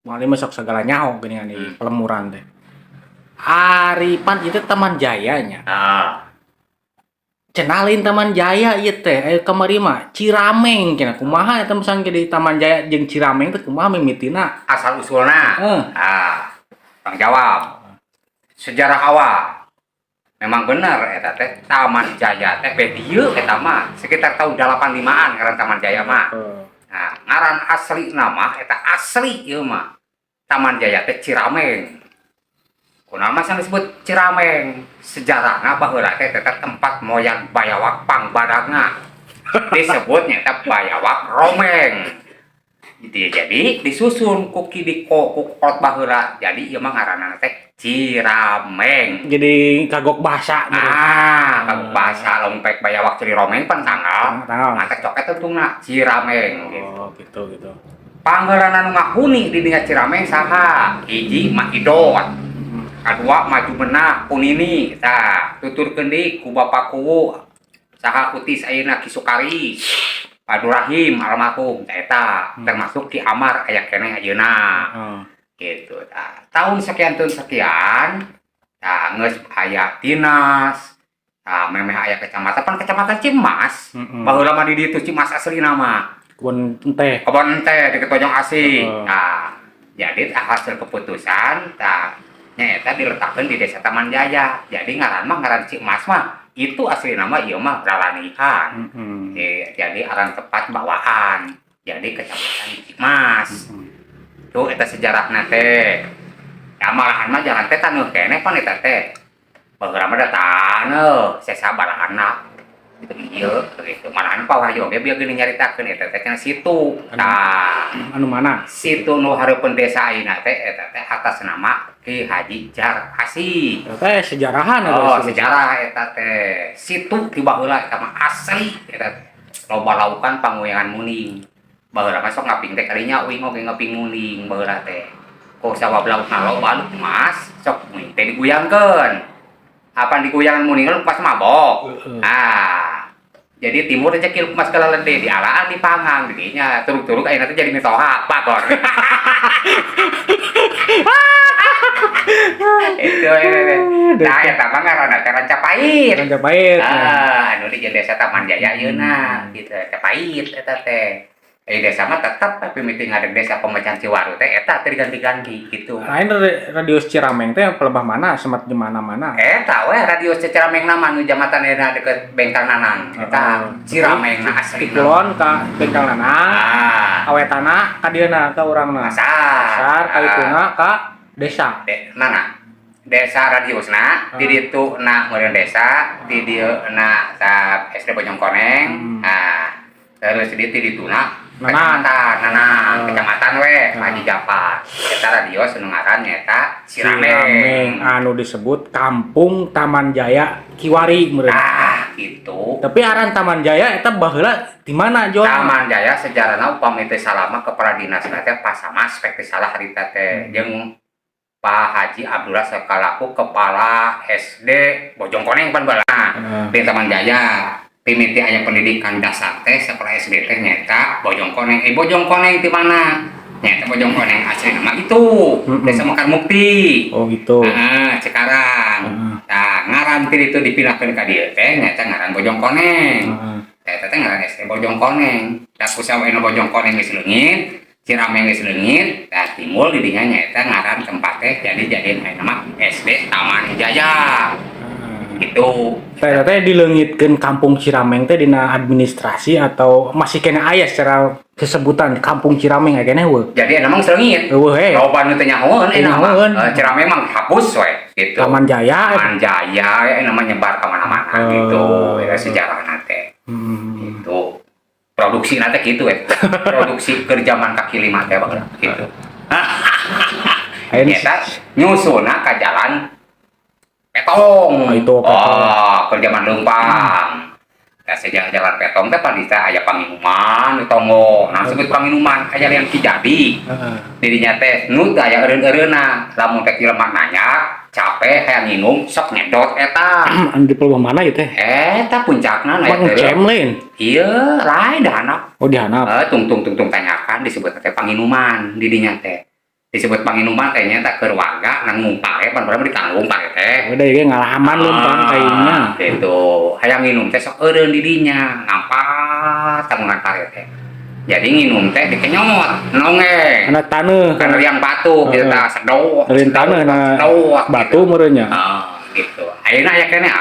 Moal mah sok sagala nyaho geuningan di pelemuran teh. Ari pan itu Taman Jaya nya. Ah. Cenah lain Taman Jaya ieu teh, aya kamari mah Cirameng cenah. Kumaha eta misalnya di Taman Jaya jeung Cirameng teh kumaha mimitina? Asal usulna. Eh. Ah, Bang jawab. Sejarah awal. Memang benar eta teh Taman Jaya teh beh dieu eta mah sekitar tahun 85-an ngaran Taman Jaya mah. Nah, ngaran asli nama eta asli ieu mah. Taman Jaya teh Cirameng. Kunaon mah disebut Cirameng? Sejarahna baheula teh eta tempat moyang bayawak pangbadagna. Disebutnya eta bayawak romeng. Gitu ya, jadi disusun ku Ki Diko ku kolot baheula. Jadi ieu mah ngaranna teh Cirameng. Jadi kagok bahasa gitu. Ah, kagok bahasa lompek bayawak ciri romeng pan tanggal. Tanggal. Nah, coket tungtungna Cirameng gitu. Oh, gitu gitu. Pangheulana nu ngahuni di dinya Cirameng saha? Hiji Mak Idot. Kadua Maju Menah Punini. Tah, tuturkeun deui ku Bapak Kuwu saha Utis ayeuna Ki Sukari. Abdurrahim almarhum tah eta termasuk Ki Amar aya keneh ayeuna. Gitu tah. Tahun sekian tahun sekian tah geus aya dinas. Tah, memeh aya kecamatan pan kecamatan Cimas. Baheula mah di ditu Cimas aslina mah. Kebun teh. Kebon teh di Tojong Asih. Nah, jadi tah hasil keputusan tah nyaeta diletakkan di Desa Taman Jaya. Jadi ngaran mah ngaran Cimas mah itu asli nama ieu mah Ralanihan. Jadi aran tepat bawaan. Jadi kecamatan Cimas. Tuh eta sejarahna teh. Ya malahan mah jalan teh taneuh keneh pan eta teh. Baheula mah da taneuh, sesa balana. Gitu ieu gitu. Malahan Pak Wahyu oge bieu geuning nyaritakeun eta teh cenah situ. Tah, Anu mana? Situ nu hareupeun desa ayeuna teh eta teh atas nama Ki Haji Jarkasi. Eta teh sejarahan eta Oh, situ. Sejarah eta teh. Situ ti baheula eta mah asli eta teh. Loba laukan panguyangan munding. Baheula mah sok ngaping teh kalinya uing oge ngaping munding baheula teh. Ku sabab laukna loba lu emas, sok munding teh diguyangkeun. Apa diguyangan munding lu pas mabok. Ah. Jadi timur rezeki lu mas kalalede dialaan dipangang didinya turuk-turuk ayeuna teh jadi mitoha bagor. Itu ya. Nah, eta mah ngaranna teh Rancapait. Rancapait. Ah, anu di desa Taman Jaya ayeuna gitu, Rancapait eta teh. Eh, desa mah tetep tapi mimiti ngadeg desa pemecahan Ciwaru teh eta teh diganti-ganti gitu. Lain radius Cirameng teh pelebah mana, semat di mana-mana. Eta we radius Cirameng mah nu jambatan ayeuna deket Bengkel Nanang. Eta Cirameng na asli. Di kulon ka Bengkel Nanang, awetana ka dieuna ka urangna. Pasar. Pasar ka dituna ka desa. De, mana? Desa radiusna, di ditu na meureun desa, di dieu na sa SD Bojongkoneng. Nah, terus di ditu dituna Nanang. Kecamatan Nanang, kecamatan we, Haji Japar. Eta radius nu ngaran nyaeta Cirameng. Cirameng anu disebut Kampung Taman Jaya Kiwari meureun. Nah, gitu. Tapi aran Taman Jaya eta baheula di mana, Jon? Taman Jaya sejarahna upami teu salah mah kepala dinasna teh Pak Samas pek teu salah harita teh jeung Pak Haji Abdullah sakalaku kepala SD Bojongkoneng pan baheula. Di Taman Jaya mimiti aya pendidikan dasar teh sekolah SD teh nyaeta Bojongkoneng. Eh, Bojongkoneng di mana? Nyaeta Bojongkoneng asli nama itu Desa Mekar Mukti. Oh gitu. Nah, sekarang. Nah, ngaran ti itu dipindahkeun ka dieu teh nyaeta ngaran Bojongkoneng. Eta teh ngaran SD Bojongkoneng. Da ku sawena Bojongkoneng geus leungit, Cirameng geus leungit, tah timbul di dinya nyaeta ngaran tempat teh jadi jadian aya nama SD Taman Jaya. Gitu. Teh teh dileungitkeun Kampung Cirameng teh dina administrasi atau masih kena aya secara sesebutan Kampung Cirameng aya keneh heueuh? Jadi emang geus leungit. Eueuh he. Loba nu teu nyahoeun Teu eta mah. nyahoeun. Eh, Cirameng mah hapus we gitu. Taman Jaya. Taman Jaya ya namanya nyebar ka mana-mana gitu. Ya sejarahna teh. Gitu. Produksi teh gitu ya. Produksi keur zaman kaki lima teh baheula gitu. Aya Eta nyusunna ka jalan Petong. Oh, itu Petong. Oh, keur zaman leumpang. Nah, sejak jalan Petong teh pan aya panginuman di tonggo. Nah, sebut panginuman aya yang Ki Jadi. Didinya teh nu teu aya eureun-eureunna. Lamun teh jelema nanya, capek hayang nginum sok nyedot eta. Anu di pelebah mana ieu teh? Eta puncakna na Bang eta. Cem lain. Iya, lain dah anak. Oh, di handap. Eh, tung tung tung tung tanyakan disebut teh panginuman didinya teh. Disebut panginuman teh nya keur warga nanggung pare, pan pare ditanggung pare teh. Udah ieu ngalaman leumpang kayaknya. Gitu. Hayang nginum teh sok eureun di dinya, ngampat tanggungan pare teh. Jadi nginum teh dikenyot, nonge. Karena taneuh. Kan riang batu gitu tah sedot. Lain taneuh na sedot, batu gitu. Meureun nya. Ah, gitu. Ayeuna aya keneh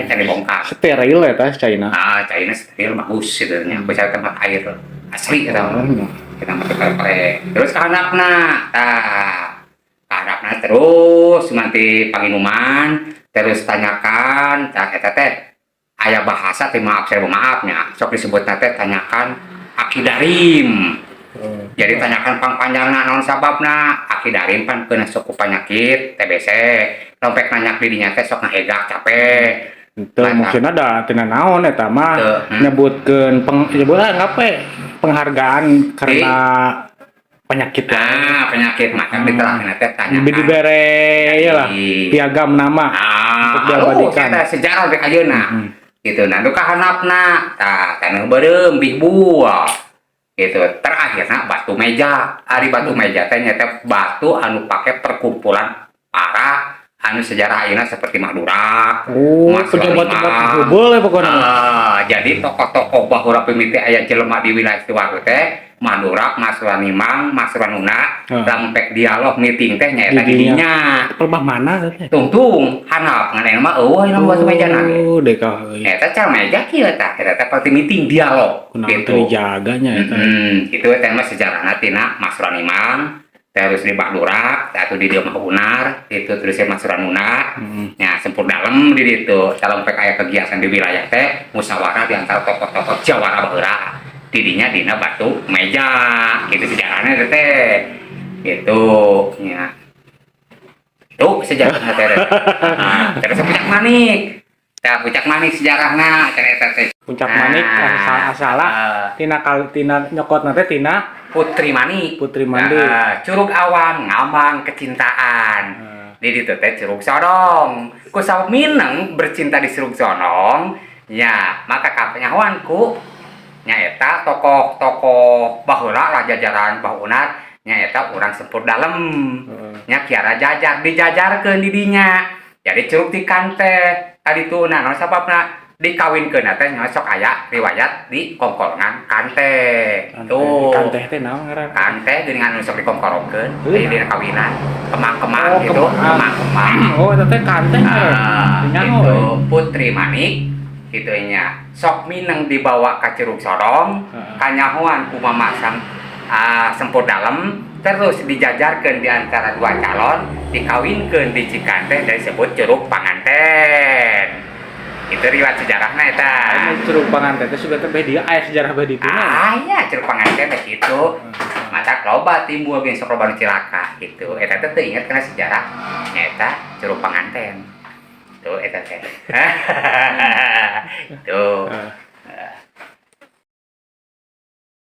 can dibongkar. Steril eta caina. Ah, caina steril, bagus gitu nya. Bisa tempat air asli eta mah. Kita mah pare. Terus kahandapna, tah. Kahandapna terus nanti panginuman, terus tanyakan, tah eta teh aya bahasa teh, maaf saya maafnya, sok disebut teh tanyakan Aki Darim. Jadi tanyakan pang panjangna naon sababna Aki Darim pan kena sok ku penyakit TBC. Lompek nanyak di dinya teh sok ngahegak capek. Teu maksudna da tina naon eta mah. Teu, Nyebutkeun peng nyebut ah ngape penghargaan karena penyakit ya. Nah, penyakit maka diterangkeun teh tanyakan. Dibere ya lah piagam nama Ah, untuk diabadikan. Halus, eta sejarah rek ayeuna. Gitu. Nah, nu kahandapna tah taneuh beureum bihbul. Gitu. Terakhirna batu meja. Ari batu meja teh nyaeta batu anu pake perkumpulan para anu sejarah ayeuna seperti Madura, Oh, Mas pejabat-pejabat Limang. boleh pokoknya. Ah, jadi tokoh-tokoh baheula pimiti aya jelema di wilayah Siwaru teh Madura, Mas Ranimang, Mas Ranuna, lamun pek dialog meeting teh nyaeta Di di dinya. dinya. Perbah mana teh? Tungtung handap ngan mah eueuh aya batu meja na ge. Oh, deka euy. Eta cara meja kieu tah, eta teh pasti meeting dialog Kunaon gitu. teu dijaganya eta. Itu teh mah sejarahna tina Mas Ranimang, terus di Madura, atau di dieu mah Unar, itu terus Mas Ranuna. Ya, sempur dalem di ditu. Calon pek aya kegiatan di wilayah teh musyawarah di antara tokoh-tokoh jawara baheula. Didinya dina batu meja, gitu sejarahnya teh teh. Gitu nya. Tuh sejarahna teh. Nah, terus Puncak Manik. Tah, Puncak Manik sejarahna cenah eta teh. Puncak Manik asal asala tina kal tina nyokot teh tina Putri Manik. Putri Manik. Nah, Curug Awang ngambang kecintaan. Di ditu teh Curug Sodong. Ku sabab mineng bercinta di Curug Sodong, ya maka kapenyahoan ku nyaeta tokoh-tokoh baheula lah jajaran bahunar nyaeta urang Sempur Dalem. Nya Kiara Jajar dijajarkeun di dinya. Jadi curug Cikanteh tadi tuh, nah naon sababna dikawinkeun teh nya sok aya riwayat di kongkolongan kante. Tuh. Kanteh teh naon ngaranna? Kante geuningan anu sok dikongkorongkeun Heuh. di dina kawinan, kemang-kemang Oh, gitu, kemang. Kemang-kemang. Oh, eta teh kanteh ngaranna. Ah, Nyaho, gitu. euy. Putri Manik gitu nya. Sok mineng dibawa ka Curug Sodong, kanyahoan ku Mama Sam, ah, Sempur Dalem, terus dijajarkeun di antara dua calon, dikawinkeun di Cikanteh dan disebut Curug Panganten. Itu riwayat sejarahna eta. Aya Curug Panganten teh sudah teh beh dieu aya sejarah beh ditu. Ah iya, Curug Panganten teh gitu. Mata loba timbul ge sok loba nu cilaka gitu. Eta teh teu inget kana sejarah nyaeta Curug Panganten. Tuh eta teh. Tuh.